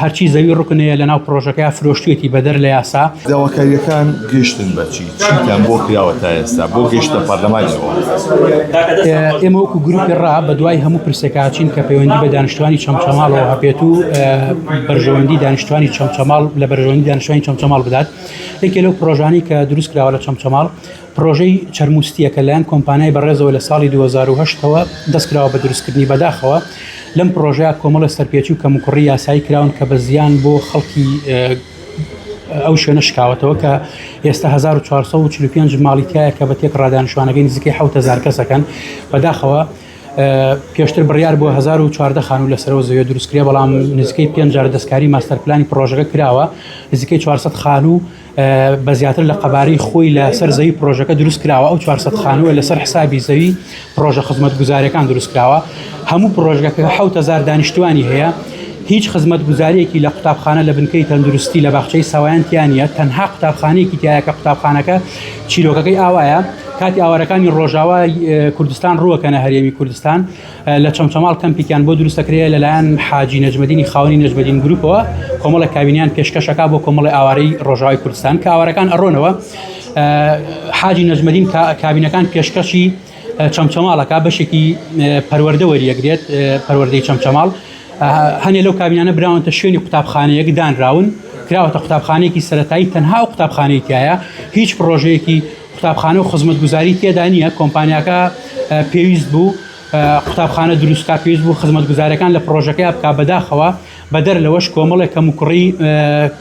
هەرچی زەوی ڕوکنەیە لەناو پڕۆژەکەیا فرۆشتویەتی بەدەر لە یاسا. داواکارییەکان گەیشتن بە چی؟ چیتان بۆ کراوە تا ئێستا؟ بۆ گەیشتە پەرلەمانیەوە؟ ئێمە وەکو گروپی ڕا بەدوای هەموو پرسێکا چین کە پەیوەندی بە دانیشتوانی چەمچەماڵەوە هەبێت و بەرژەوەندی دانیشتوانی چەمچەماڵ لە بەرژەوەندی دانیشتوانی چەمچەماڵ بدات. یەکێ لەو پڕۆژانەی کە دروست کراوە لە چەمچەماڵ پڕۆژەی چەرموستییە کە لەلایەن کۆمپانیای بەڕێزەوە لە ساڵی 2008 ەوە دەستکراوە بە دروستکردنی، بەداخەوە لەم پڕۆژەیە کۆمەڵێ سەرپێچی و کەموکوڕی یاسایی کراون کە بە زیان بۆ خەڵکی ئەو شوێنە شکاوەتەوە کە ئێستا 1445 ماڵی تایە کە بە تێکڕا دانیشتوانەکەی نزیکەی 7000 کەسەکەن. بەداخەوە پێشتر بڕیار بووە 1014 خانوو لەسەرەوە زەویە دروستکرێ، بەڵام نزیکەی پێنج جار دەستکاری ماستەرپلانی پڕۆژەکە کراوە، نزیکەی 400 خانوو بە زیاتر لە قەبارەی خۆی لە سەر زەوی پرۆژەکە دروست کراوە ئەو 400 خانووە لەسەر حسابی زەوی پرۆژە خزمەتگوزاریەکان دروست کراوە هەموو پرۆژەکە 7000 دانیشتوانی هەیە هیچ خزمەتگوزاریەکی لە قوتابخانە لە بنکەی تەندروستی لە باخچەی ساوایان تیا نییە تەنها قوتابخانەیەکی تایە کە قوتابخانەکە چیرۆکەکەی ئاوایە کاتی ئاوارەکانی ڕۆژاوا کوردستان ڕووەکەنە هەرێمی کوردستان لە چەمچەماڵ کەمپێکیان بۆ دروست دەکرێت لەلایەن حاجی نەجمەدینی خاوەنی نەجمەدین گروپەوە کۆمەڵە کابینیان پێشکەشەکە بۆ کۆمەڵی ئاوارەی ڕۆژاوای کوردستان کە ئاوارەکان ئەڕۆنەوە حاجی نەجمەدین کابینەکان پێشکەشی چەمچەماڵەکە بەشێکی پەروەردە وەریەگرێت پەروەردەی چەمچەماڵ هەنێ لەو کابینانە براونتە شوێنی قوتابخانەیەک دانراون کراوەتە قوتابخانەیەکی سەتایی تەنها و قوتابخانەی تایە هیچ پرۆژەیەکی قوتابخانە و خزمەتگوزاری تێدا نییە، کۆمپانیاکە پێویست بوو قوتابخانە دروست بکات، پێویست بوو خزمەتگوزاریەکان لە پڕۆژەکەیا بکات، بەداخەوە بەدەر لەوەش کۆمەڵێک کەموکوڕی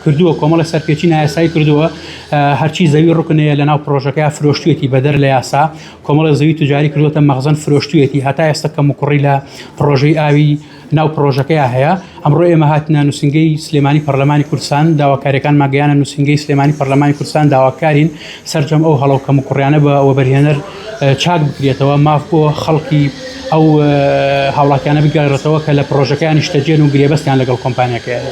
کردووە، کۆمەڵێک سەرپێچی نایاسایی کردووە، هەرچی زەوی ڕوکنەیە لەناو پڕۆژەکەیا فرۆشتویەتی بەدەر لە یاسا، کۆمەڵێک زەوی توجاری کردووەتە مەخزەن فرۆشتویەتی، هەتا ئێستا کەموکوڕی لە پڕۆژەی ئاوی ناو پڕۆژەکەیا هەیە. ئەمڕۆ ئێمە هاتینە نووسینگەی سلێمانی پەرلەمانی کوردستان، داواکارییەکانمان گەیانە نووسینگەی سلێمانی پەرلەمانی کوردستان، داواکارین سەرجەم ئەو هەڵە و کەموکوڕیانە بە وەبەرهێنەر چاک بکرێتەوە، ماف بۆ خەڵکی ئەو هاوڵاتیانە بگەڕێتەوە کە لە پڕۆژەکەیان نیشتەجێن و گرێبەستیان لەگەڵ کۆمپانیاکەیان هەیە.